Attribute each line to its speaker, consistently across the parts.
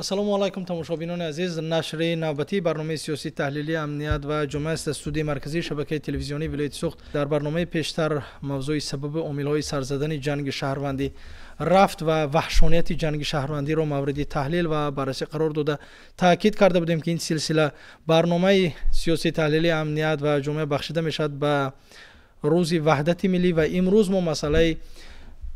Speaker 1: Ассалому алайкум, тамошобинони азиз. Нашри навбатии барномаи сиёсӣ таҳлилии «Амният ва ҷомеа» аст аз студияи марказии шабакаи телевизионии вилояти Суғд. Дар барномаи пештар мавзӯи сабаби омилҳои сарзадани ҷанги шаҳрвандӣ рафт ва ваҳшонияти ҷанги шаҳрвандиро мавриди таҳлил ва баррасӣ қарор дода, таъкид карда будем, ки ин силсила барномаи сиёсӣ таҳлилии «Амният ва ҷомеа» бахшида мешавад ба рӯзи ваҳдати миллӣ ва имрӯз мо масъалаи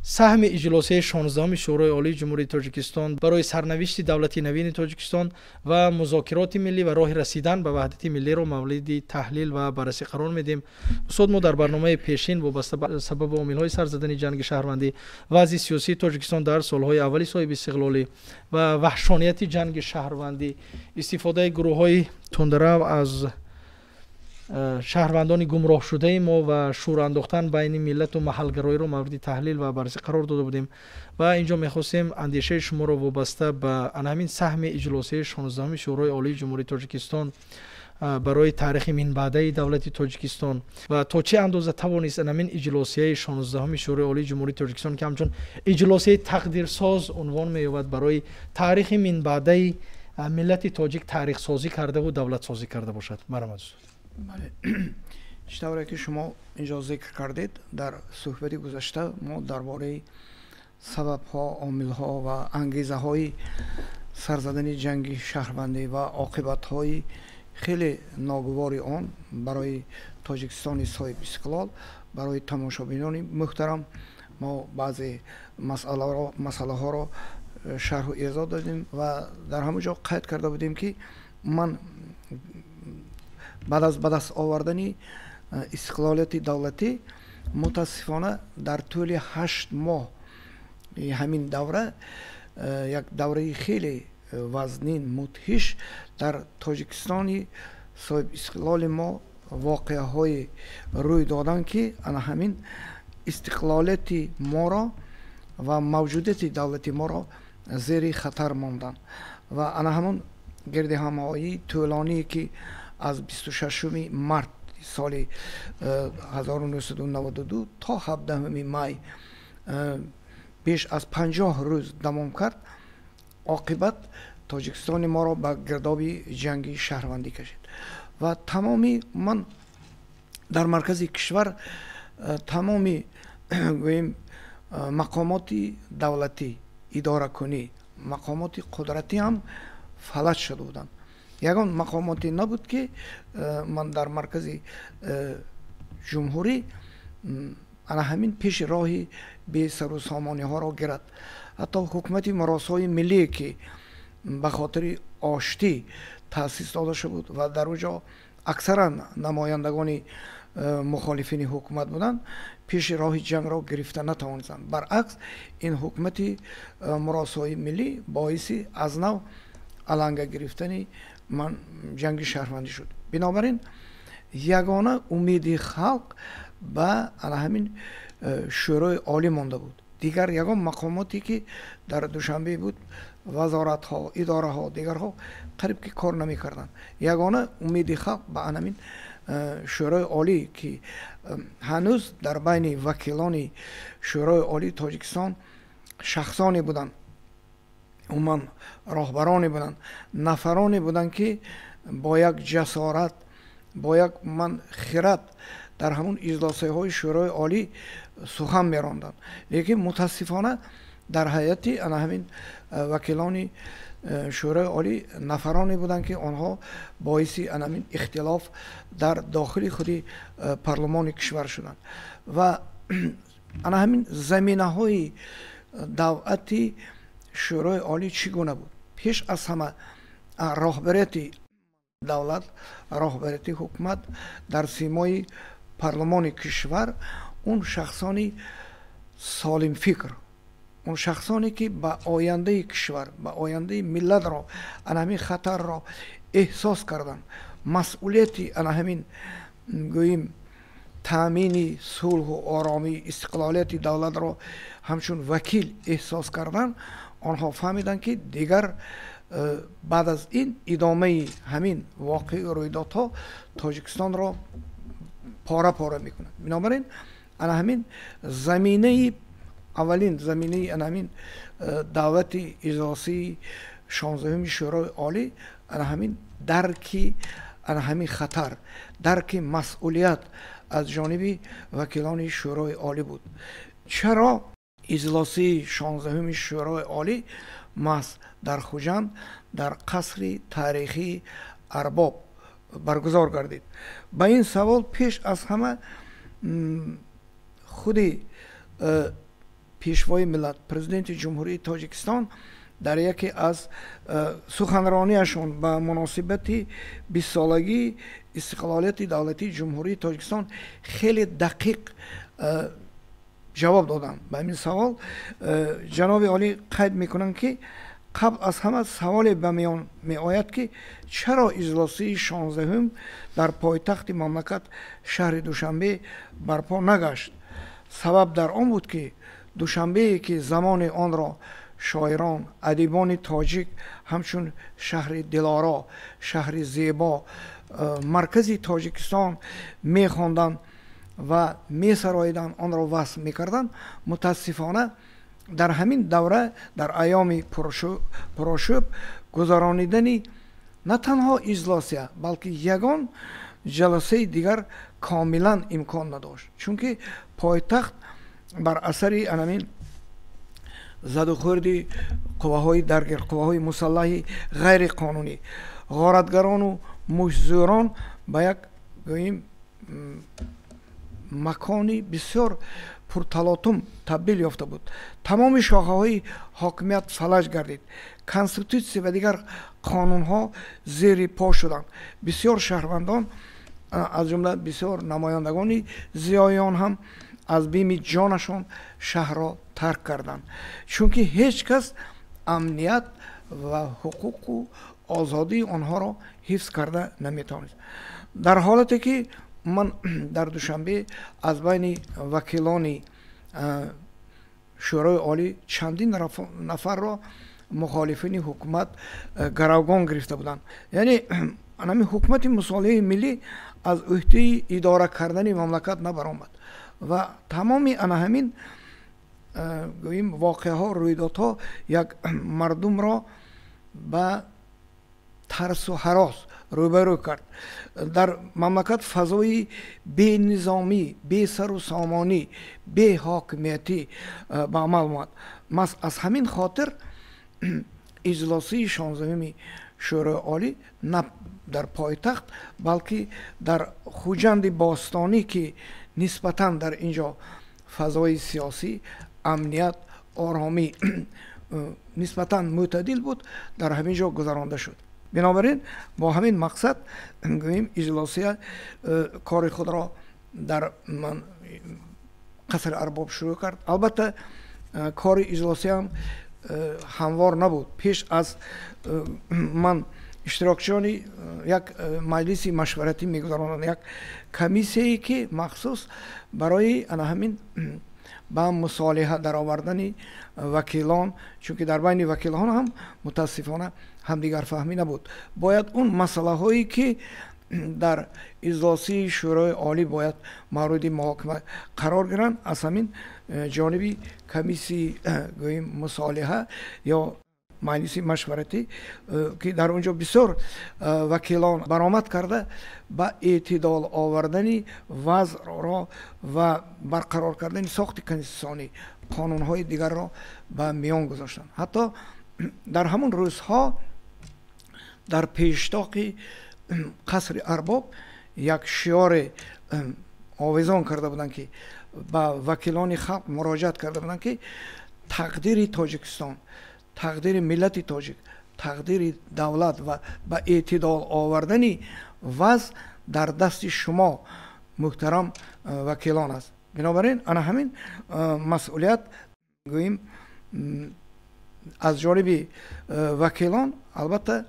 Speaker 1: саҳми иҷлосияи 16-уми Шӯрои Олии Ҷумҳурии Тоҷикистон барои сарнавишти давлати навини Тоҷикистон ва музокироти миллӣ ва роҳи расидан ба ваҳдати миллиро мавриди таҳлил ва баррасӣ қарор медиҳем. Устод, мо дар барномаи пешин вобаста ба сабабу омилҳои сарзадани ҷанги шаҳрвандӣ, вазъи сиёсии Тоҷикистон дар солҳои аввали соҳиби истиқлолӣ ва ваҳшонияти ҷанги шаҳрвандӣ, истифодаи гурӯҳҳои тундрав аз шаҳрвандони гумроҳшудаи мо ва шӯр андохтан байни миллату маҳалгароиро мавриди таҳлил ва баррасӣ қарор дода будем ва инҷо мехостем андешаи шуморо вобаста ба ана ҳамин саҳми иҷлосияи 16-уми Шӯрои Олии Ҷумҳурии Тоҷикистон барои таърихи минбаъдаи давлати Тоҷикистон ва то чӣ андоза тавонист ана ҳамин иҷлосияи 16-уми Шӯрои Олии Ҷумҳурии Тоҷикистон, ки ҳамчун иҷлосияи тақдирсоз унвон меёбад, барои таърихи минбаъдаи миллати тоҷик таърихсозӣ кардаву давлатсозӣ карда бошад. Марҳамат, устод.
Speaker 2: Бале, чӣ тавре ки шумо инҷо зикр кардед, дар суҳбати гузашта мо дар бораи сабабҳо, омилҳо ва ангезаҳои сарзадани ҷанги шаҳрвандӣ ва оқибатҳои хеле ногувори он барои Тоҷикистони соҳиб истиқлол, барои тамошобинони муҳтарам мо баъзе масъалаҳоро шарҳу эзоҳ додем ва дар ҳамон ҷо қайд карда будем, ки ман баъд аз ба даст овардани истиқлолияти давлатӣ, мутаассифона, дар тӯли 8 моҳ ҳамин давра, як давраи хеле вазнин, мудҳиш дар Тоҷикистони соҳиб истиқлоли мо воқеаҳое рӯй доданд, ки ана ҳамин истиқлолияти моро ва мавҷудияти давлати моро зери хатар монданд. Ва ана ҳамон гирдиҳамоии тӯлоние, ки аз 26 март соли 1992 то 17 май беш аз 50 рӯз давом кард, оқибат Тоҷикистони моро ба гирдоби ҷанги шаҳрвандӣ кашид ва тамоми ман дар маркази кишвар тамоми, гӯем, мақомоти давлатӣ, идоракунӣ, мақомоти қудратӣ ҳам фалаҷ шуда буданд. Ягон мақомоте набуд, ки ман дар маркази ҷумҳурӣ ана ҳамин пеши роҳи бесару сомониҳоро гирад. Ҳатто ҳукумати муросои миллие, ки ба хотири оштӣ таъсис дода шуда буд ва дар он ҷо аксаран намояндагони мухолифини ҳукумат буданд, пеши роҳи ҷангро гирифта натавонистанд. Баръакс, ин ҳукумати муросои миллӣ боиси аз нав аланга гирифтани ман ҷанги шаҳрвандӣ шуд. Бинобар ин ягона умеди халқ ба ана ҳамин Шӯрои Олӣ монда буд. Дигар ягон мақомоте, ки дар Душанбе буд, вазоратҳо, идораҳо, дигарҳо қариб ки кор намекарданд. Ягона умеди халқ ба ана ҳамин Шӯрои Олӣ, ки ҳанӯз дар байни вакилони Шӯрои Олии Тоҷикистон шахсоне буданд, умуман роҳбароне буданд, нафароне буданд, ки бо як ҷасорат, бо як ман хирад дар ҳамун иҷлосияҳои Шӯрои Олӣ сухан меронданд. Лекин мутаассифона дар ҳайати ана ҳамин вакилони Шӯрои Олӣ нафароне буданд, ки онҳо боиси ана ҳамин ихтилоф дар дохили худи парлумони кишвар шуданд. Ва ана ҳамин заминаҳои даъвати Шӯрои Олӣ чӣ гуна буд? Пеш аз ҳама роҳбарияти давлат, роҳбарияти ҳукумат дар симои парлумони кишвар он шахсони солимфикр, он шахсоне, ки ба ояндаи кишвар, ба ояндаи миллатро, ана ҳамин хатарро эҳсос карданд, масъулияти ана ҳамин, гӯем, таъмини сулҳу оромӣ, истиқлолияти давлатро ҳамчун вакил эҳсос карданд. Онҳо фаҳмиданд, ки дигар баъд аз ин идомаи ҳамин воқеъу рӯйдодҳо Тоҷикистонро пора пора мекунад. Бинобар ин ана ҳамин заминаи аввалин, заминаи ана ҳамин даъвати иҷлосии 16-уми Шӯрои Олӣ ана ҳамин дарки ана ҳамин хатар, дарки масъулият аз ҷониби вакилони Шӯрои Олӣ буд. Чаро иҷлосии 16-уми Шӯрои Олӣ маҳз дар Хуҷанд, дар қасри таърихии Арбоб баргузор гардид? Ба ин савол пеш аз ҳама худи Пешвои миллат, Президенти Ҷумҳурии Тоҷикистон дар яке аз суханрониашон ба муносибати 20-солагии истиқлолияти давлатии Ҷумҳурии Тоҷикистон хеле дақиқ ҷавоб доданд ба ин савол. Ҷаноби олӣ қайд мекунанд, ки қабл аз ҳама саволе ба миён меояд, ки чаро иҷлосии 16-ум дар пойтахти мамлакат, шаҳри Душанбе, барпо нагашт. Сабаб дар он буд, ки Душанбее, ки замони онро шоирон, адибони тоҷик ҳамчун шаҳри дилоро, шаҳри зебо, маркази Тоҷикистон мехонданд ва месароиданд, онро васф мекарданд, мутаассифона, дар ҳамин давра, дар айёми пурошӯб гузаронидани на танҳо иҷлосия, балки ягон ҷаласаи дигар комилан имкон надошт, чунки пойтахт бар асари анамин задухӯрди қувваҳои даргир, қувваҳои мусаллаҳи ғайриқонунӣ, ғоратгарону муштзӯрон ба як, гӯем, макони бисёр пурталотум табдил ёфта буд. Тамоми шохаҳои ҳокимият фалаҷ гардид, конститутсия ва дигар қонунҳо зери по шуданд. Бисёр шаҳрвандон, аз ҷумла бисёр намояндагони зиёиён ҳам аз бими ҷонашон шаҳрро тарк карданд, чунки ҳеҷ кас амният ва ҳуқуқу озодии онҳоро ҳифз карда наметавонист. Дар ҳолате ки ман дар Душанбе аз байни вакилони Шӯрои Олӣ чандин нафарро мухолифини ҳукумат гаравгон гирифта буданд, яъне ҳамин ҳукумати мусолиҳаи миллӣ аз ӯҳдаи идора кардани мамлакат набаромад ва тамоми ана ҳамин, гӯем, воқеаҳо, рӯйдодҳо як мардумро ба тарсу ҳарос рӯбарӯ кард. Дар мамлакат фазои бенизомӣ, бесару сомонӣ, беҳокимиятӣ ба амал омад. Маҳз аз ҳамин хотир иҷлосии 16-уми Шӯрои Олӣ на дар пойтахт, балки дар Хуҷанди бостонӣ, ки нисбатан дар ин ҷо фазои сиёсӣ, амният, оромӣ нисбатан мӯътадил буд, дар ҳамин ҷо гузаронда шуд. Бинобар ин бо ҳамин мақсад, гӯем, иҷлосия кори худро дар қасри Арбоб шурӯъ кард. Албатта, кори иҷлосияам ҳамвор набуд. Пеш аз ман иштирокчиёни як маҷлиси машваратӣ мегузаронанд, як комиссияе, ки махсус барои ана ҳамин ба мусолиҳа даровардани вакилон, чунки дар байни вакилон ҳам мутаассифона ҳамдигарфаҳмӣ набуд, бояд он масъалаҳое, ки дар иҷлосии Шӯрои Олӣ бояд мавриди муҳокима қарор гиранд, аз ҳамин ҷониби комиссияи, гӯем, мусолиҳа ё маҷлиси машваратӣ, ки дар он ҷо бисёр вакилон баромад карда, ба эътидол овардани вазъро ва барқарор кардани сохти конститутсионӣ, қонунҳои дигарро ба миён гузоштанд. Ҳатто дар ҳамон рӯзҳо дар пештоқи қасри Арбоб як шиёре овезон карда буданд, ки ба вакилони халқ муроҷиат карда буданд, ки тақдири Тоҷикистон, тақдири миллати тоҷик, тақдири давлат ва ба эътидол овардани вазъ дар дасти шумо, муҳтарам вакилон, аст. Бинобар ин ана ҳамин масъулият, гӯем, аз ҷониби вакилон албатта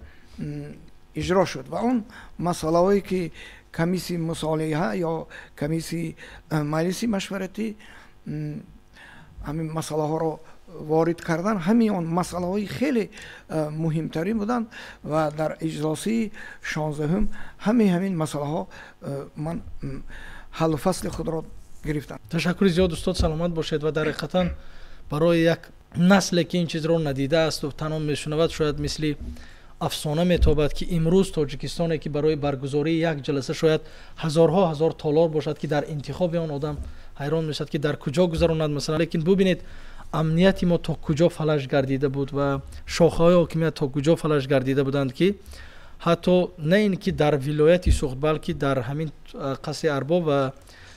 Speaker 2: иҷро шуд ва он масъалаҳое, ки комиссияи мусолиҳа ё комиссияи маҷлиси машваратӣ ҳамин масъалаҳоро ворид кардан, ҳамин он масъалаҳои хеле муҳимтарин буданд ва дар иҷлосии 16-ум ҳамин масъалаҳо ман ҳаллу фасли худро гирифтанд.
Speaker 1: Ташаккури зиёд, устод, саломат бошед. Ва дар ҳақиқатан барои як Насле ки ин чизро надидааст ва танҳо мешунавад, шояд мисли афсона метобад, ки имрӯз Тоҷикистоне ки барои баргузории як ҷаласа шояд ҳазорҳо ҳазор толор бошад, ки дар интихоби он одам ҳайрон мешавад, ки дар куҷо гузаронад масалан. Лекин бубинед, амнияти мо то куҷо фалаҷ гардида буд ва шохаҳои ҳокимият то куҷо фалаҷ гардида буданд, ки ҳатто на ин ки дар вилояти Суғд, балки дар ҳамин қасри Арбоб ва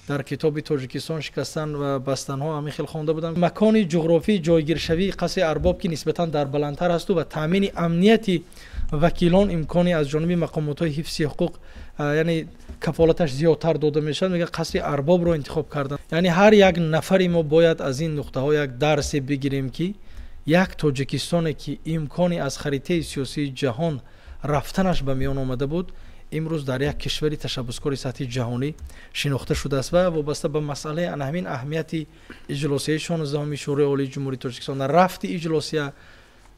Speaker 1: дар китоби Тоҷикистон шикастан ва бастанҳо ҳамин хел хонда будам, макони ҷуғрофии ҷойгиршавии қасри Арбоб, ки нисбатан дар баландтар ҳасту ва таъмини амнияти вакилон имкони аз ҷониби мақомотҳои ҳифзи ҳуқуқ, яъне кафолаташ зиёдтар дода мешавад, мегӯяд, қасри Арбобро интихоб карданд. Яъне ҳар як нафари мо бояд аз ин нуқтаҳо як дарсе бигирем, ки як Тоҷикистоне ки имкони аз харитаи сиёсии ҷаҳон рафтанаш ба миён омада буд, имрӯз дар як кишвари ташаббускори сатҳи ҷаҳонӣ шинохта шудааст. Ва вобаста ба масъалаи ана ҳамин аҳамияти иҷлосияи 16-уми Шӯрои Олии Ҷумҳурии Тоҷикистон, рафти иҷлосия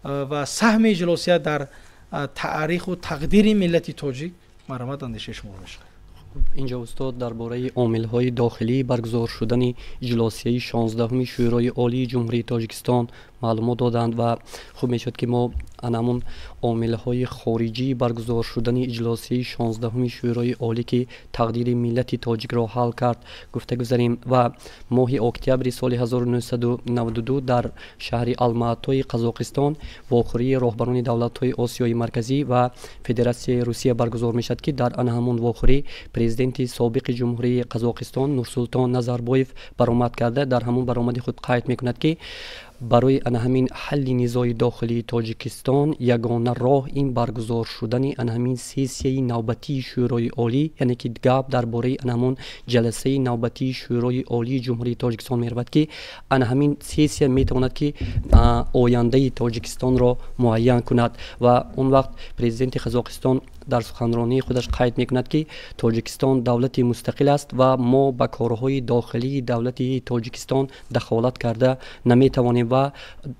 Speaker 1: ва саҳми иҷлосия дар таъриху тақдири миллати тоҷик, марҳамат, андешаи шуморо мешавад.
Speaker 3: Инҷо устод дар бораи омилҳои дохилии баргузор шудани иҷлосияи 16-уми Шӯрои Олии Ҷумҳурии Тоҷикистон маълумот доданд ва хуб мешуд, ки мо ана ҳамун омилҳои хориҷии баргузор шудани иҷлосияи 16-уми Шӯрои Олӣ, ки тақдири миллати тоҷикро ҳал кард, гуфта гузарем. Ва моҳи октябри соли 1992 дар шаҳри Алмаатои Қазоқистон вохӯрии роҳбарони давлатҳои Осиёи Марказӣ ва Федератсияи Русия баргузор мешавад, ки дар ана ҳамун вохӯрӣ президенти собиқи Ҷумҳурии Қазоқистон Нурсултон Назарбоев баромад карда, дар ҳамун баромади худ қайд мекунад, ки барои ана ҳамин ҳалли низои дохилии Тоҷикистон ягона роҳ ин баргузор шудани ана ҳамин сессияи навбатии Шӯрои Олӣ, яъне ки гап дар бораи ана ҳамун ҷаласаи навбатии Шӯрои Олии Ҷумҳурии Тоҷикистон меравад, ки ана ҳамин сессия метавонад, ки ояндаи Тоҷикистонро муайян кунад. Ва он вақт президенти Қазоқистон дар суханронии худаш қайд мекунад, ки Тоҷикистон давлати мустақил аст ва мо ба корҳои дохилии давлати Тоҷикистон дахолат карда наметавонем ва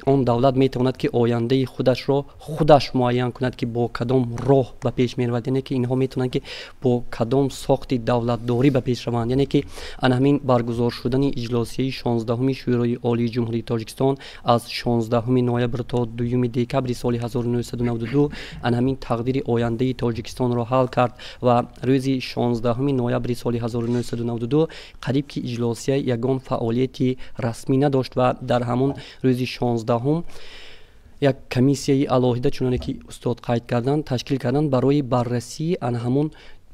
Speaker 3: он давлат метавонад, ки ояндаи худашро худаш муайян кунад, ки бо кадом роҳ ба пеш меравад, яъне ки инҳо метавонанд, ки бо кадом сохти давлатдорӣ ба пеш раванд. Яъне ки ана ҳамин баргузор шудани иҷлосияи 16-уми Шӯрои Олии Ҷумҳурии Тоҷикистон аз 16 ноябр то 2 декабри соли 1992 ана ҳамин тақдири ояндаи Тоҷикистонро ҳал кард. Ва рӯзи 16 ноябри соли 1992 қариб ки иҷлосия ягон фаъолияти расмӣ надошт ва дар ҳамон рӯзи 16-ум як комиссияи алоҳида, чуноне ки устод қайд карданд, ташкил карданд барои баррасии ана ҳамон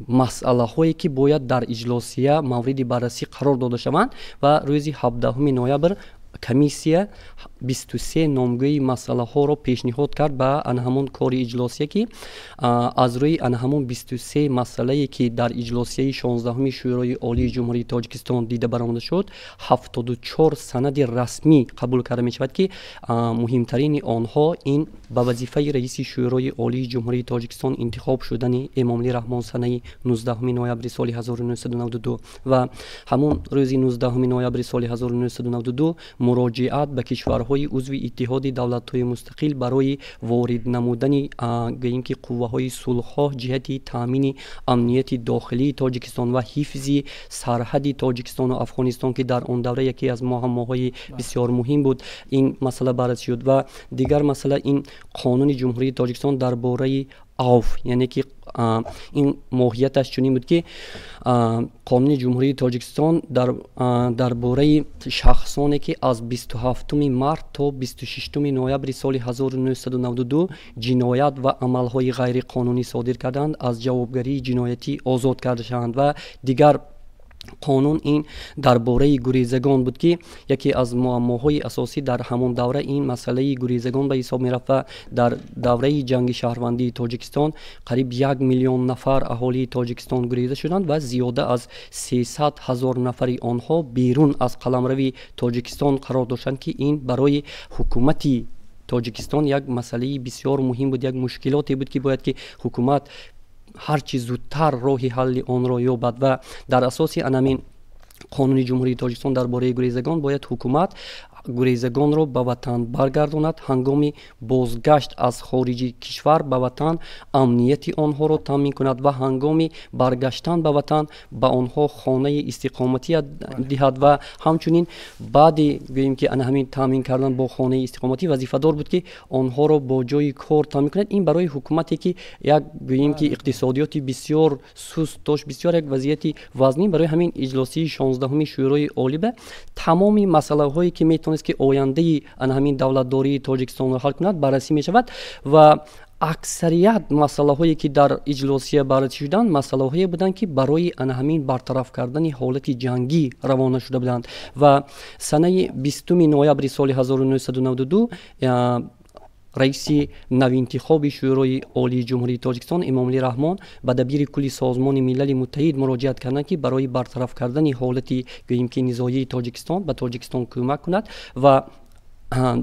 Speaker 3: масъалаҳое, ки бояд дар иҷлосия мавриди баррасӣ қарор дода шаванд. Ва рӯзи 17 ноябр комиссия 23 номгӯи масъалаҳоро пешниҳод кард ба ана ҳамон кори иҷлосия, ки аз рӯи ана ҳамон 23 масъалае, ки дар иҷлосияи 16-уми Шӯрои Олии Ҷумҳурии Тоҷикистон дида баромада шуд, 74 санади расмӣ қабул карда мешавад, ки муҳимтарини онҳо ин ба вазифаи раиси Шӯрои Олии Ҷумҳурии Тоҷикистон интихоб шудани Эмомалӣ Раҳмон санаи 19 ноябри соли 1992 ва ҳамон рӯзи 19 ноябри соли 1992 муроҷиат ба кишварҳои узви Иттиҳоди давлатҳои мустақил барои ворид намудани, гӯем ки, қувваҳои сулҳхоҳ ҷиҳати таъмини амнияти дохилии Тоҷикистон ва ҳифзи сарҳади Тоҷикистону Афғонистон, ки дар он давра яке аз муаммоҳои бисёр муҳим буд, ин масъала баррасӣ шуд. Ва дигар масъала ин Қонуни Ҷумҳурии Тоҷикистон дар бораи авф, яъне ки ин моҳияташ чунин буд, ки Қонуни Ҷумҳурии Тоҷикистон дар бораи шахсоне, ки аз 27 март то 26 ноябри соли 1992 ҷиноят ва амалҳои ғайриқонунӣ содир карданд, аз ҷавобгарии ҷиноятӣ озод карда шаванд. Ва дигар қонун ин дар бораи гурезагон буд, ки яке аз муаммоҳои асосӣ дар ҳамон давра ин масъалаи гурезагон ба ҳисоб мерафт ва дар давраи ҷанги шаҳрвандии Тоҷикистон қариб 1 миллион нафар аҳолии Тоҷикистон гуреза шуданд ва зиёда аз 300 000 нафари онҳо берун аз қаламрави Тоҷикистон қарор доштанд, ки ин барои ҳукумати Тоҷикистон як масъалаи бисёр муҳим буд, як мушкилоте буд, ки бояд ки ҳукумат ҳарчи зудтар роҳи ҳалли онро ёбад. Ва дар асоси ана ҳамин Қонуни Ҷумҳурии Тоҷикистон дар бораи гурезагон бояд ҳукумат гурезагонро ба ватан баргардонад, ҳангоми бозгашт аз хориҷи кишвар ба ватан амнияти онҳоро таъмин кунад ва ҳангоми баргаштан ба ватан ба онҳо хонаи истиқоматӣ диҳад. Ва ҳамчунин баъди, гӯем ки, ана ҳамин таъмин кардан бо хонаи истиқоматӣ вазифадор буд, ки онҳоро бо ҷойи кор таъмин кунад. Ин барои ҳукумате, ки як, гӯем ки, иқтисодиёти бисёр суст дошт, бисёр як вазъияти вазнин. Барои ҳамин иҷлосияи 16-уми Шӯрои Олӣ ба тамоми масъалаҳое, ки метавонист, ки ояндаи ана ҳамин давлатдории Тоҷикистонро ҳал кунад, баррасӣ мешавад. Ва аксарият масъалаҳое, ки дар иҷлосия баррасӣ шуданд, масъалаҳое буданд, ки барои ана ҳамин бартараф кардани ҳолати ҷангӣ равона шуда буданд. Ва санаи 20 ноябри соли 1992 раиси навинтихоби Шӯрои Олии Ҷумҳурии Тоҷикистон Эмомалӣ Раҳмон ба дабири кулли Созмони Милали Муттаҳид муроҷиат карданд, ки барои бартараф кардани ҳолати, гӯем ки, низоии Тоҷикистон ба Тоҷикистон кӯмак кунад. Ва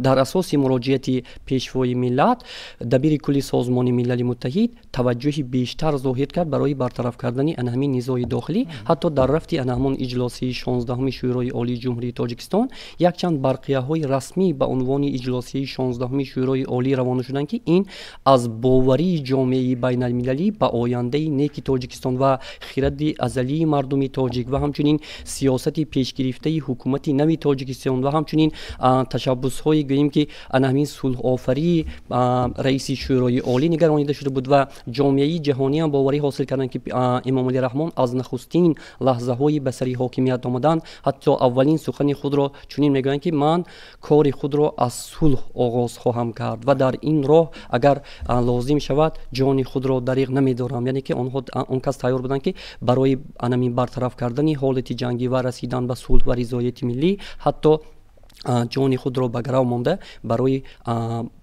Speaker 3: дар асоси муроҷиати пешвои миллат дабири кулли Созмони Милали Муттаҳид таваҷҷӯҳи бештар зоҳир кард барои бартараф кардани ана ҳамин низои дохилӣ. Ҳатто дар рафти ана ҳамон иҷлосияи 16-уми Шӯрои Олии Ҷумҳурии Тоҷикистон якчанд барқияҳои расмӣ ба унвони иҷлосияи 16-уми Шӯрои Олӣ равона шуданд, ки ин аз боварии ҷомеаи байналмилалӣ ба ояндаи неки Тоҷикистон ва хиради азалии мардуми тоҷик ва ҳамчунин сиёсати пешгирифтаи ҳукумати нави Тоҷикистон ва ҳамчунин ташаббусҳои, гӯем ки, ана ҳамин сулҳофарии раиси Шӯрои Олӣ нигаронида шуда буд. Ва ҷомеаи ҷаҳониам боварӣ ҳосил карданд, ки Эмомалӣ Раҳмон аз нахустин лаҳзаҳои ба сари ҳокимият омадан ҳатто аввалин сухани худро чунин мегӯянд, ки ман кори худро аз сулҳ оғоз хоҳам кард ва дар ин роҳ агар лозим шавад, ҷони худро дариғ намедорам. Яъне ки онҳо, он кас тайёр буданд, ки барои анамин бартараф кардани ҳолати ҷангӣ ва расидан ба сулҳ ва ризояти миллӣ ҳатто ҷони худро ба гарав монда, барои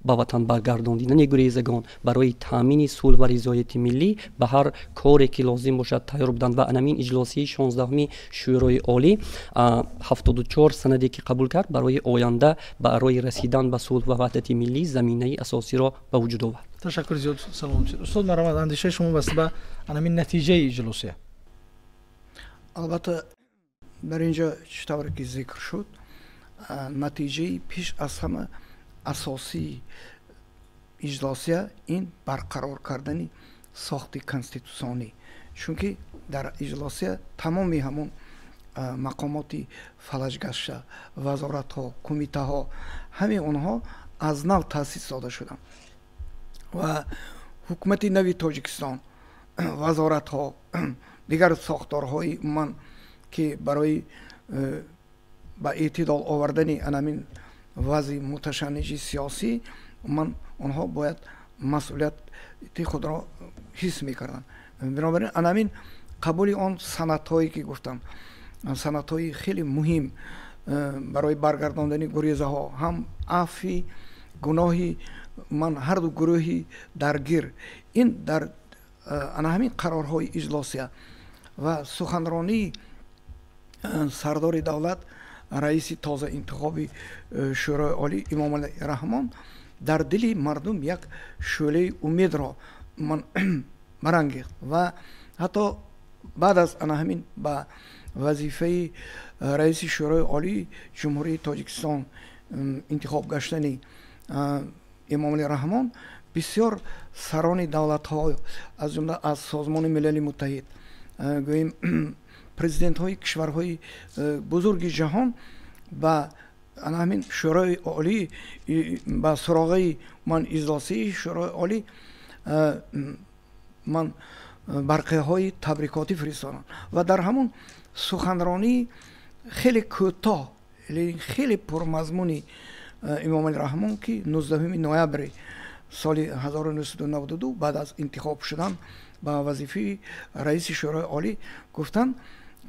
Speaker 3: ба ватан баргардондидани гурезагон, барои таъмини сулҳ ва ризояти миллӣ ба ҳар коре, ки лозим бошад, тайёр буданд. Ва анамин иҷлосияи 16-уми Шӯрои Олӣ 74 санаде, ки қабул кард, барои оянда, барои расидан ба сулҳ ва ваҳдати миллӣ заминаи асосиро ба вуҷуд овард.
Speaker 1: Ташаккур зиёд, салом. Устод, марҳамат, андешаи шумо баста ба анамин натиҷаи иҷлосия.
Speaker 2: Албатта, дар ин ҷо чӣ тавре ки зикр шуд, натиҷаи пеш аз ҳама асосии иҷлосия ин барқарор кардани сохти конститутсионӣ, чунки дар иҷлосия тамоми ҳамон мақомоти фалаҷгашта, вазоратҳо, кумитаҳо, ҳамаи онҳо аз нав таъсис дода шуданд ва ҳукумати нави Тоҷикистон, вазоратҳо, дигар сохторҳои умуман, ки барои ба эътидол овардани анамин вазъи муташанниҷи сиёсӣ умуман онҳо бояд масъулияти худро ҳис мекарданд. Бинобар ин анамин қабули он санадҳое, ки гуфтам, санадҳои хеле муҳим барои баргардондани гурезаҳо, ҳам афви гуноҳи ман ҳарду гурӯҳи даргир, ин дар ана ҳамин қарорҳои иҷлосия ва суханронии сардори давлат, раиси тоза интихоби Шӯрои Олӣ Эмомалӣ Раҳмон дар дили мардум як шӯълаи умедро ман барангехт. Ва ҳатто баъд аз ана ҳамин ба вазифаи раиси Шӯрои Олии Ҷумҳурии Тоҷикистон интихоб гаштани Эмомалӣ Раҳмон бисёр сарони давлатҳо, аз ҷумла аз Созмони Милали Муттаҳид, гӯем, президентҳои кишварҳои бузурги ҷаҳон ба ана ҳамин Шӯрои Олӣ, ба суроғаи ман иҷлосияи Шӯрои Олӣ ман барқияҳои табрикотӣ фиристоданд. Ва дар ҳамон суханронии хеле кӯтоҳ, хеле пурмазмуни Эмомалӣ Раҳмон, ки 19 ноябри соли 1992 баъд аз интихоб шудан ба вазифаи раиси Шӯрои Олӣ гуфтанд,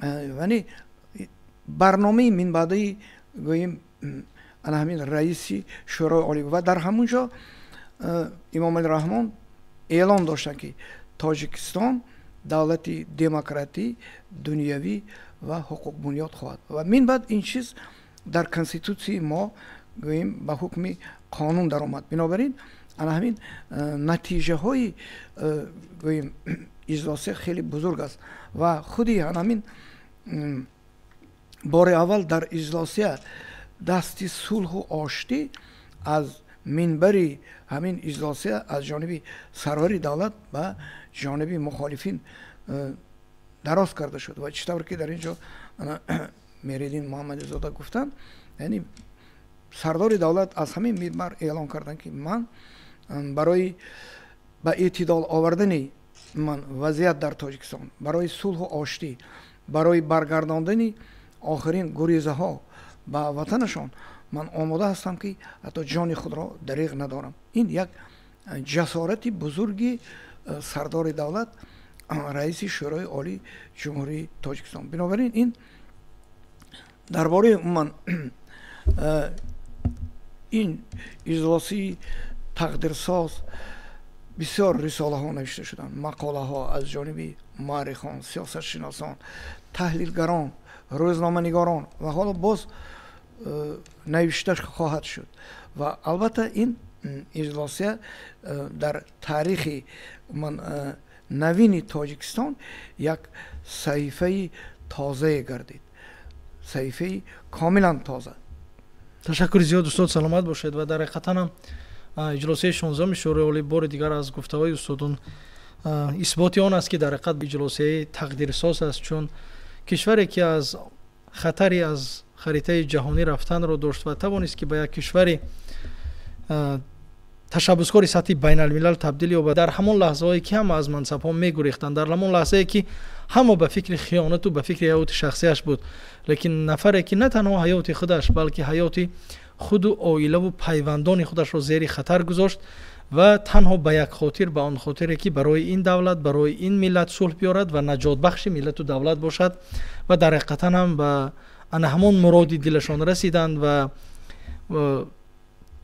Speaker 2: яъне барномаи минбаъдаи, гӯем, ана ҳамин раиси Шӯрои Олӣ, ва дар ҳамон ҷо Эмомалӣ Раҳмон эълон доштанд, ки Тоҷикистон давлати демократӣ, дунявӣ ва ҳуқуқбунёд хоҳад. Ва минбаъд ин чиз дар конститутсияи мо, гӯем, ба ҳукми қонун даромад. Бинобар ин ана ҳамин натиҷаҳои, гӯем, иҷлосия хеле бузург аст. Ва худи ана ҳамин бори аввал дар иҷлосия Дасти сулҳу оштӣ аз минбари ҳамин иҷлосия аз ҷониби сарвари давлат ба ҷониби мухолифин дароз карда шуд. Ва чӣ тавр ки дар ин ҷо Меҳриддин Муҳаммадизода гуфтанд, яъне сардори давлат аз ҳамин минбар эълон карданд, ки ман барои ба эътидол овардани ман вазъият дар Тоҷикистон, барои сулҳу оштӣ, барои баргардондани охирин гурезаҳо ба ватанашон ман омода ҳастам, ки ҳатто ҷони худро дариғ надорам. Ин як ҷасорати бузурги сардори давлат, раиси Шӯрои Олии Ҷумҳурии Тоҷикистон. Бинобар ин ин дар бораи умуман ин иҷлосии тақдирсоз бисёр рисолаҳо навишта шуданд, мақолаҳо аз ҷониби муаррихон, сиёсатшиносон, таҳлилгарон, рӯзноманигорон ва ҳоло боз навишта хоҳад шуд. Ва албатта ин иҷлосия дар таърихи навини Тоҷикистон як саҳифаи тозае гардид, саҳифаи комилан тоза.
Speaker 1: Ташаккури зиёд, устод, саломат бошед. Ва дар ҳақиқатан ҳам иҷлосияи 16-уми Шӯрои Олӣ бори дигар аз гуфтаҳои устодон исботи он аст, ки дар ҳақиқат иҷлосияи тақдирсоз аст, чун кишваре ки аз хатари аз харитаи ҷаҳонӣ рафтанро дошт ва тавонист, ки ба як кишвари ташаббускори сатҳи байналмилал табдил ёбад, дар ҳамон лаҳзаҳое ки ҳама аз мансабҳо мегурехтанд, дар ҳамон лаҳзае ки ҳама ба фикри хиёнату ба фикри ҳаёти шахсияш буд, лекин нафаре ки на танҳо ҳаёти худаш, балки ҳаёти худу оилаву пайвандони худашро зери хатар гузошт ва танҳо ба як хотир, ба он хотире ки барои ин давлат, барои ин миллат сулҳ биёрад ва наҷотбахши миллату давлат бошад. Ва дар ҳақиқатан ҳам ба ана ҳамон муроди дилашон расиданд ва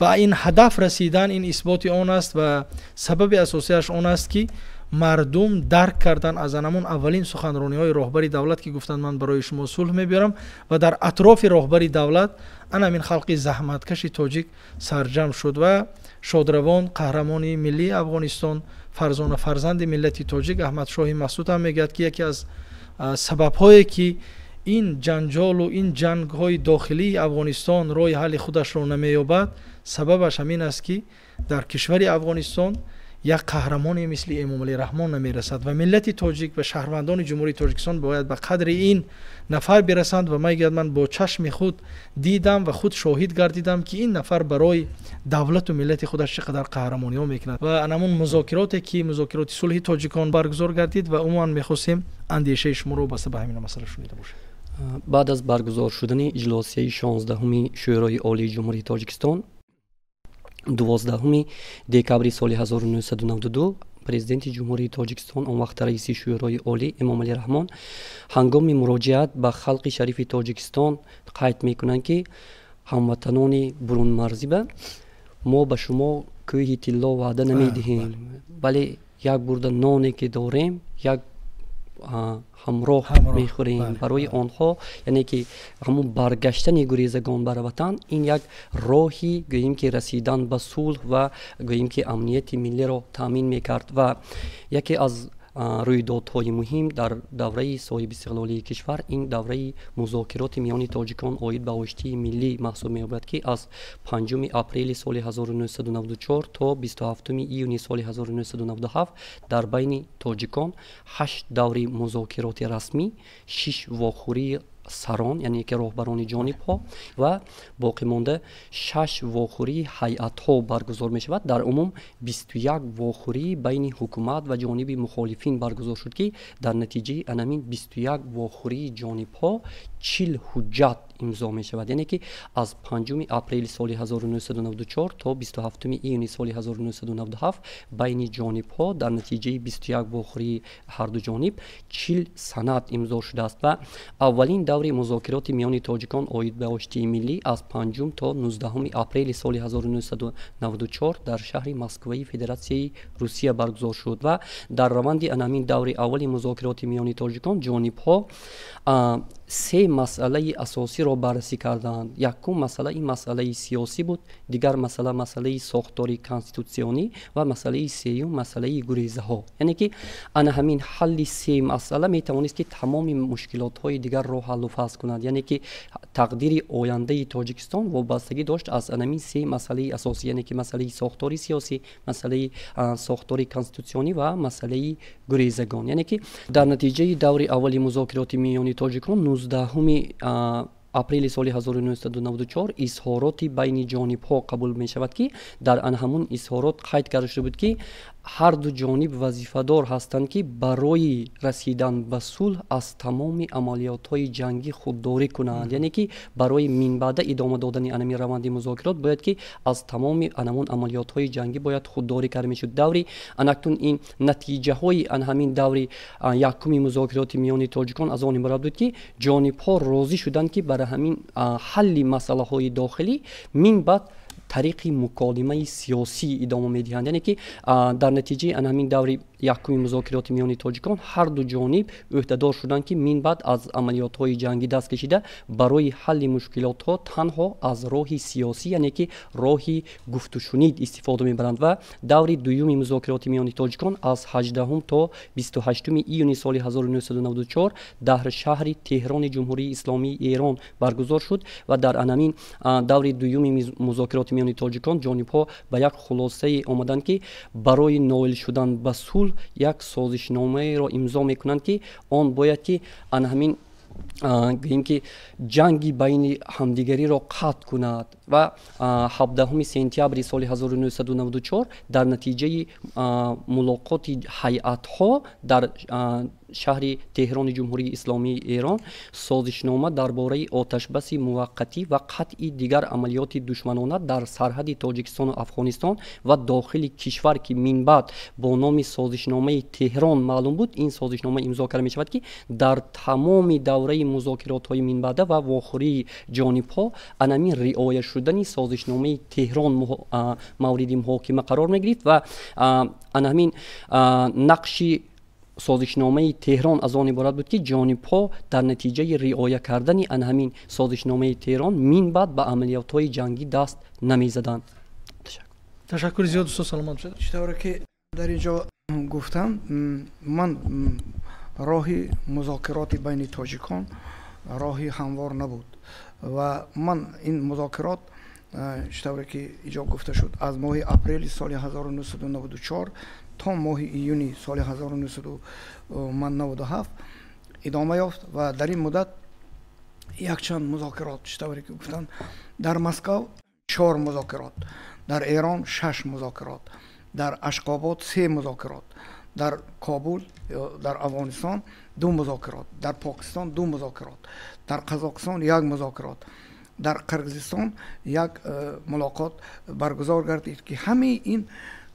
Speaker 1: ба ин ҳадаф расидан ин исботи он аст ва сабаби асосиаш он аст, ки мардум дарк карданд аз анамон аввалин суханрониҳои роҳбари давлат, ки гуфтанд: «Ман барои шумо сулҳ мебиёрам». Ва дар атрофи роҳбари давлат ана ҳамин халқи заҳматкаши тоҷик сарҷамъ шуд ва шодравон қаҳрамони миллии Афғонистон, фарзона фарзанди миллати тоҷик Аҳмадшоҳи Масуд ҳам мегӯяд, ки яке аз сабабҳое ки ин ҷанҷолу ин ҷангҳои дохилии Афғонистон роҳи ҳалли худашро намеёбад, сабабаш ҳамин аст, ки дар кишвари Афғонистон як қаҳрамоне мисли Эмомалӣ Раҳмон намерасад ва миллати тоҷик ва шаҳрвандони Ҷумҳурии Тоҷикистон бояд ба қадри ин нафар бирасанд. Ва мегӯяд: «Ман бо чашми худ дидам ва худ шоҳид гардидам, ки ин нафар барои давлату миллати худаш чӣ қадар қаҳрамониҳо мекунад». Ва анамон музокироте ки музокироти сулҳи тоҷикон баргузор гардид ва умуман мехостем андешаи шуморо вобаста ба ҳамин масъала шунида бошем.
Speaker 3: Баъд аз баргузор шудани иҷлосияи 16-уми Шӯрои Олии Ҷумҳурии Тоҷикистон 12 декабри соли 1992 Президенти Ҷумҳурии Тоҷикистон, он вақт раиси Шӯрои Олӣ Эмомалӣ Раҳмон ҳангоми муроҷиат ба халқи шарифи Тоҷикистон қайд мекунанд, ки ҳамватанони бурунмарзиба, мо ба шумо кӯҳи тилло ваъда намедиҳем, вале як бурда ноне ки дорем, як ҳамроҳ мехӯрем. Барои онҳо, яъне ки ҳамун баргаштани гурезагон бар ватан ин як роҳи, гӯем ки, расидан ба сулҳ ва, гӯем ки, амнияти миллиро таъмин мекард. Ва яке аз рӯйдодҳои муҳим дар давраи соҳибистиқлолии кишвар ин давраи музокироти миёни тоҷикон оид ба оштии миллӣ маҳсуб меёбад, ки аз 5 апрели соли 1994 то 27 июни соли 1997 дар байни тоҷикон ҳашт даври музокироти расмӣ, шиш вохӯрии сарон, яъне ки роҳбарони ҷонибҳо, ва боқимонда шаш вохӯрии ҳайатҳо баргузор мешавад. Дар умум 21 вохӯрӣ байни ҳукумат ва ҷониби мухолифин баргузор шуд, ки дар натиҷаи анамин 21 вохӯрии ҷонибҳо 40 ҳуҷҷат имзо мешавад. Яъне ки аз 5 апрели соли 1994 то 27 июни соли 1997 байни ҷонибҳо дар натиҷаи 21 вохӯрии ҳарду ҷониб 40 санад имзо шудааст. Ва аввалин даври музокироти миёни тоҷикон оид ба оштии миллӣ аз 5 то 19 апрели соли 1994 дар шаҳри Москваи Федератсияи Русия баргузор шуд. Ва дар раванди анамин даври аввали музокироти миёни тоҷикон ҷонибҳо Се масъалаи асосиро баррасӣ карданд. Якум масъала ин масъалаи сиёсӣ буд, дигар масъала масъалаи сохтори конститутсионӣ ва масъалаи сеюм масъалаи гурезаҳо. Яъне ки ана ҳамин ҳалли се масъала метавонист, ки тамоми мушкилотҳои дигарро ҳаллу фасл кунад. Яъне ки тақдири ояндаи Тоҷикистон вобастагӣ дошт аз анамин се масъалаи асосӣ, яъне ки масъалаи сохтори сиёсӣ, масъалаи сохтори конститутсионӣ ва масъалаи гурезагон. Яъне ки дар натиҷаи даври аввали музокироти миёни тоҷикон 19 апрели соли 1994 изҳороти байни ҷонибҳо қабул мешавад, ки дар ан ҳамун изҳорот қайд карда шуда буд, ки ҳар ду ҷониб вазифадор ҳастанд, ки барои расидан ба сулҳ аз тамоми амалиётҳои ҷангӣ худдорӣ кунанд. Яъне ки барои минбаъда идома додани анами раванди музокирот бояд, ки аз тамоми анамун амалиётҳои ҷангӣ бояд худдорӣ карда мешуд. Даври анакнун ин натиҷаҳои ан ҳамин даври якуми музокироти миёни тоҷикон аз он иборат буд, ки ҷонибҳо розӣ шуданд, ки барои ҳамин ҳалли масъалаҳои дохилӣ минбаъд тариқи муколимаи сиёсӣ идома медиҳанд. Яъне ки дар натиҷаи ан ҳамин даври якуми музокироти миёни тоҷикон ҳар ду ҷониб ӯҳдадор шуданд, ки минбаъд аз амалиётҳои ҷангӣ даст кашида, барои ҳалли мушкилотҳо танҳо аз роҳи сиёсӣ, яъне ки роҳи гуфтушунид истифода мебаранд. Ва даври дуюми музокироти миёни тоҷикон аз 18 то 28 июни соли 1994 дар шаҳри Теҳрони Ҷумҳурии Исломии Эрон баргузор шуд. Ва дар анамин даври дуюми музокироти миёни тоҷикон ҷонибҳо ба як хулосае омаданд, ки барои ноил шудан ба сулҳ як созишномаеро имзо мекунанд, ки он бояд, ки ана ҳамин гӯем, ки ҷанги байни ҳамдигариро қатъ кунад. Ва 17 сентябри соли 1994 дар натиҷаи мулоқоти ҳайатҳо дар шаҳри Теҳрони Ҷумҳурии Исломии Эрон созишнома дар бораи оташбаси муваққатӣ ва қатъи дигар амалиёти душманона дар сарҳади Тоҷикистону Афғонистон ва дохили кишвар, ки минбаъд бо номи созишномаи Теҳрон маълум буд, ин созишнома имзо карда мешавад, ки дар тамоми давраи музокиротҳои минбаъда ва вохӯрии ҷонибҳо анамин риоя шудани созишномаи Теҳрон мавриди муҳокима қарор мегирифт. Ва анаҳамин нақши созишномаи Теҳрон аз он иборат буд, ки ҷонибҳо дар натиҷаи риоя кардани анаҳамин созишномаи Теҳрон минбаъд ба амалиётҳои ҷангӣ даст намезаданд.
Speaker 1: Ташаккури зиёд, устод, саломат бошед.
Speaker 2: Чӣ тавре ки дар ин ҷо гуфтам, ман роҳи музокироти байни тоҷикон роҳи ҳамвор набуд. Ва ман ин музокирот, чӣ тавре ки иҷо гуфта шуд, аз моҳи апрели соли 1994 то моҳи июни соли 1997 идома ёфт. Ва дар ин муддат якчанд музокирот, чӣ тавре ки гуфтанд, дар Москав чор музокирот, дар Эрон шаш музокирот, дар Ашқобод се музокирот, дар Кобул, дар Афғонистон ду музокирот, дар Покистон ду музокирот, дар Қазоқистон як музокирот, дар Қирғизистон як мулоқот баргузор гардид, ки ҳамаи ин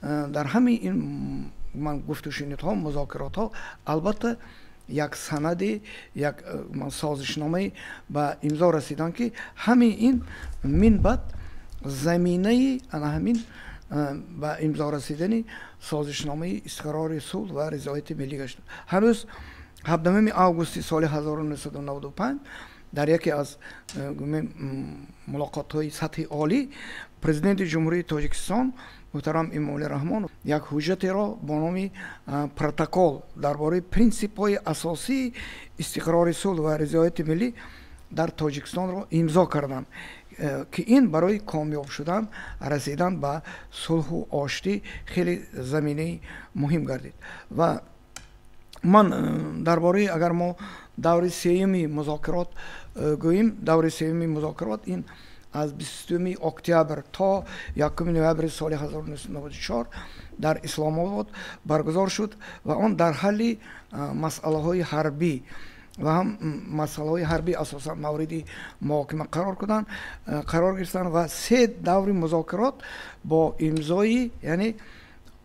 Speaker 2: дар ҳамаи ин ман гуфтушунидҳо, музокиротҳо албатта як санаде, як созишномае ба имзо расиданд, ки ҳамаи ин минбаъд заминаи ана ҳамин ба имзо расидани созишномаи истиқрори сулҳ ва ризояти миллӣ гашт. Ҳанӯз 17 августи соли 1995 дар яке аз мулоқотҳои сатҳи олӣ Президенти Ҷумҳурии Тоҷикистон муҳтарам Эмомалӣ Раҳмон як ҳуҷҷатеро бо номи протокол дар бораи принсипҳои асосии истиқрори сулҳ ва ризояти миллӣ дар Тоҷикистонро имзо карданд, ки ин барои комёб шудан, расидан ба сулҳу оштӣ хеле заминаи муҳим гардид. Ва ман дар бораи, агар мо даври сеюми музокирот гӯем, даври сеюми музокирот ин аз 20 октябр то 1 ноябри соли 1994 дар Исломобод баргузор шуд. Ва он дар ҳалли масъалаҳои ҳарбӣ ва ҳам масъалаҳои ҳарбӣ асосан мавриди муҳокима қарор гирифтанд. Ва се даври музокирот бо имзои, яъне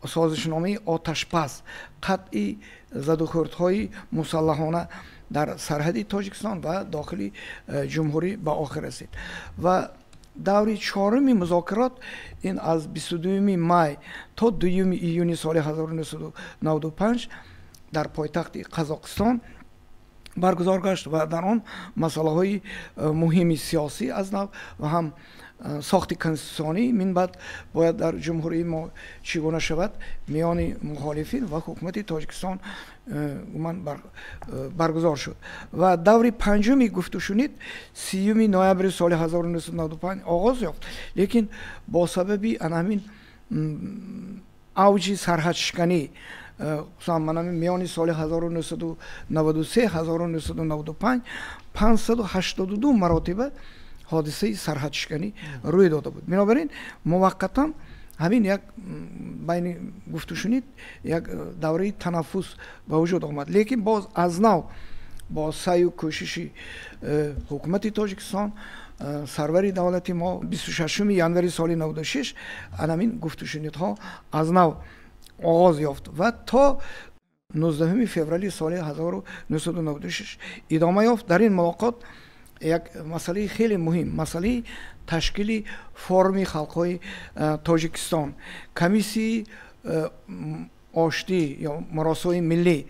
Speaker 2: созишномаи оташбас, қатъи задухӯрдҳои мусаллаҳона дар сарҳади Тоҷикистон ва дохили ҷумҳурӣ ба охир расид. Ва даври чоруми музокирот ин аз 22 май то 2 июни соли 1995 дар пойтахти Қазоқистон. Баргузор гашт ва дар он масъалаҳои муҳими сиёсӣ аз нав ва ҳам сохти конститутсионӣ минбаъд бояд дар ҷумҳурии мо чӣ гуна шавад, миёни мухолифин ва ҳукумати Тоҷикистон умуман баргузор шуд. Ва даври панҷуми гуфтушунид 30 ноябри соли 1995 оғоз ёфт, лекин бо сабаби ана ҳамин авҷи сарҳадшиканӣ, хусусан мана миёни соли 1993 1995 582 маротиба ҳодисаи сарҳадшиканӣ рӯй дода буд. Бинобар ин муваққатан ҳамин як байни гуфтушунид як давраи танаффус ба вуҷуд омад, лекин боз аз нав бо саъю кӯшиши ҳукумати Тоҷикистон, сарвари давлати мо 26 январи соли 96 анамин гуфтушунидҳо аз нав оғоз ёфт ва то 19 феврали соли 1996 идома ёфт. Дар ин мулоқот як масъалаи хеле муҳим, масъалаи ташкили форуми халқҳои Тоҷикистон, комиссияи оштӣ ё муросои миллӣ,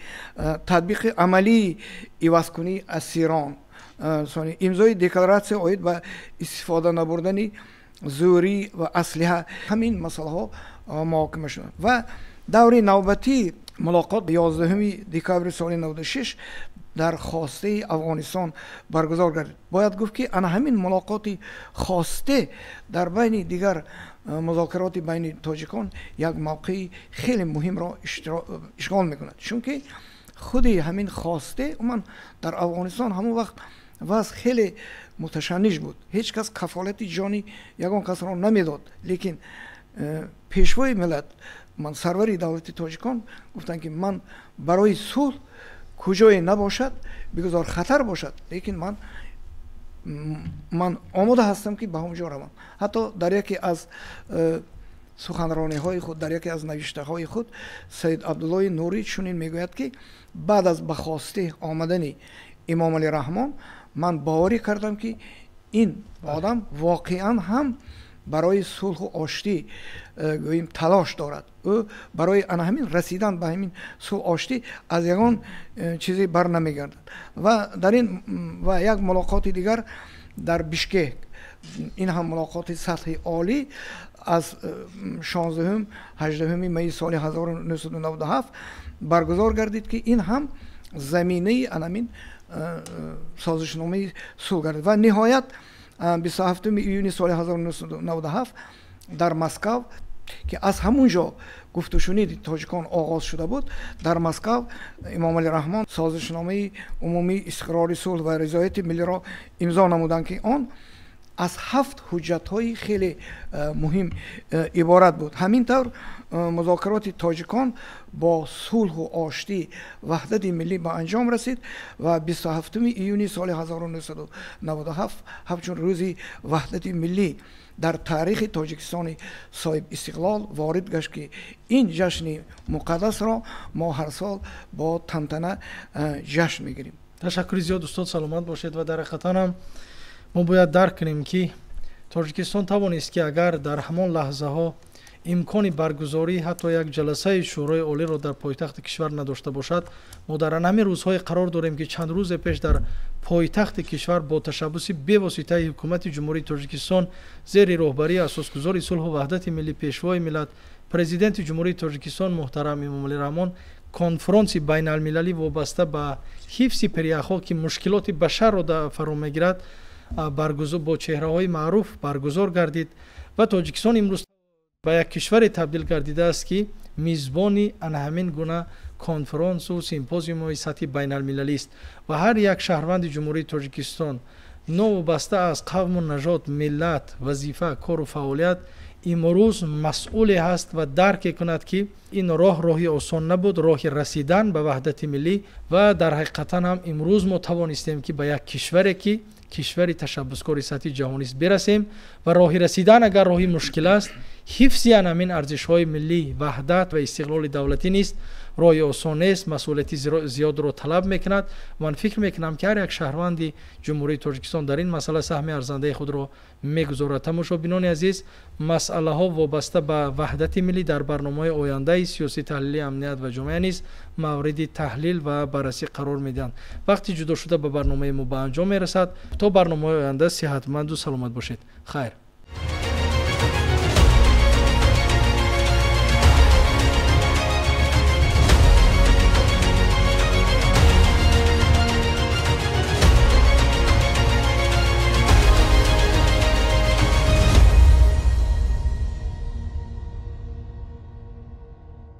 Speaker 2: татбиқи амалии ивазкунии асирон, имзои декларатсия оид ба истифода набурдани зӯрӣ ва аслиҳа, ҳамин масъалаҳо муҳокима шуданд. Ва даври навбатии мулоқот 11 декабри соли 96 дар хостаи Афғонистон баргузор гардид. Бояд гуфт, ки ана ҳамин мулоқоти хосте дар байни дигар музокироти байни тоҷикон як мавқеи хеле муҳимро ишғол мекунад, чунки худи ҳамин хосте, умуман дар Афғонистон ҳамон вақт вазъ хеле муташанниж буд, ҳеҷ кас кафолати ҷони ягон касро намедод, лекин пешвои миллат, ман сарвари давлати тоҷикон гуфтанд, ки ман барои сулҳ куҷое набошад, бигузор хатар бошад, лекин ман омода ҳастам, ки ба ҳамон ҷо равам. Ҳатто дар яке аз суханрониҳои худ, дар яке аз навиштаҳои худ Саид Абдуллои Нурӣ чунин мегӯяд, ки баъд аз ба хосте омадани Имомалӣ Раҳмон ман боварӣ кардам, ки ин одам воқеан ҳам барои сулҳу оштӣ гӯем талош дорад, ӯ барои ана ҳамин расидан ба ҳамин сулҳ оштӣ аз ягон чизе бар намегардад. Ва дар ин ва як мулоқоти дигар дар Бишкек, ин ҳам мулоқоти сатҳи олӣ аз 16, 18 майи соли 1997 баргузор гардид, ки ин ҳам заминаи анамин созишномаи сулҳ гардид. Ва ниҳоят 27 июни соли 1997 дар Москав, ки аз ҳамун ҷо гуфтушуниди тоҷикон оғоз шуда буд, дар Москав Имомалӣ Раҳмон созишномаи умумии истиқрори сулҳ ва ризояти миллиро имзо намуданд, ки он аз ҳафт ҳуҷҷатҳои хеле муҳим иборат буд. Ҳамин тавр музокироти тоҷикон бо сулҳу оштӣ, ваҳдати миллӣ ба анҷом расид ва 27 июни соли 1997 ҳамчун рӯзи ваҳдати миллӣ дар таърихи Тоҷикистони соҳиб истиқлол ворид гашт, ки ин ҷашни муқаддасро мо ҳар сол бо тантана ҷашн мегирем.
Speaker 1: Ташаккури зиёд, устод, саломат бошед. Ва дар ҳақиқатан ҳам мо бояд дарк кунем, ки Тоҷикистон тавонист, ки агар дар ҳамон лаҳзаҳо имкони баргузорӣ ҳатто як ҷаласаи Шӯрои Олиро дар пойтахти кишвар надошта бошад, мо дар ҳамин рӯзҳое қарор дорем, ки чанд рӯзе пеш дар пойтахти кишвар бо ташаббуси бевоситаи ҳукумати Ҷумҳурии Тоҷикистон зери роҳбарии асосгузори сулҳу ваҳдати миллӣ, пешвои миллат, президенти Ҷумҳурии Тоҷикистон муҳтарам Эмомалӣ Раҳмон конфронси байналмилалӣ вобаста ба ҳифзи пиряхҳо, ки мушкилоти башарро фаро мегирад, бо чеҳраҳои маъруф баргузор гардид. Ва Тоҷикистон имрӯз ба як кишваре табдил гардидааст, ки мизбони ана ҳамин гуна конфронсу симпозиумҳои сатҳи байналмилалист. Ва ҳар як шаҳрванди Ҷумҳурии Тоҷикистон новобаста аз қавму нажод, миллат, вазифа, кору фаъолият имрӯз масъуле ҳаст ва дарке кунад, ки ин роҳ роҳи осон набуд, роҳи расидан ба ваҳдати миллӣ. Ва дар ҳақиқатан ҳам имрӯз мо тавонистем, ки ба як кишваре, ки кишвари ташаббускори сатҳи ҷаҳонист, бирасем. Ва роҳи расидан агар роҳи мушкил аст, Ҳифзи ҳамин арзишҳои миллӣ, ваҳдат ва истиқлоли давлатӣ низ роҳи осон нест, масъулияти зиёдро талаб мекунад. Ман фикр мекунам, ки ҳар як шаҳрванди Ҷумҳурии Тоҷикистон дар ин масъала саҳми арзандаи худро мегузорад. Тамошобинони азиз, масъалаҳо вобаста ба ваҳдати миллӣ дар барномаҳои ояндаи сиёсӣ, таҳлили амният ва ҷомеа низ мавриди таҳлил ва баррасӣ қарор медиҳанд. Вақти ҷудошуда ба барномаи мо ба анҷом мерасад. То барномаҳои оянда сиҳатманду саломат бошед. Хайр.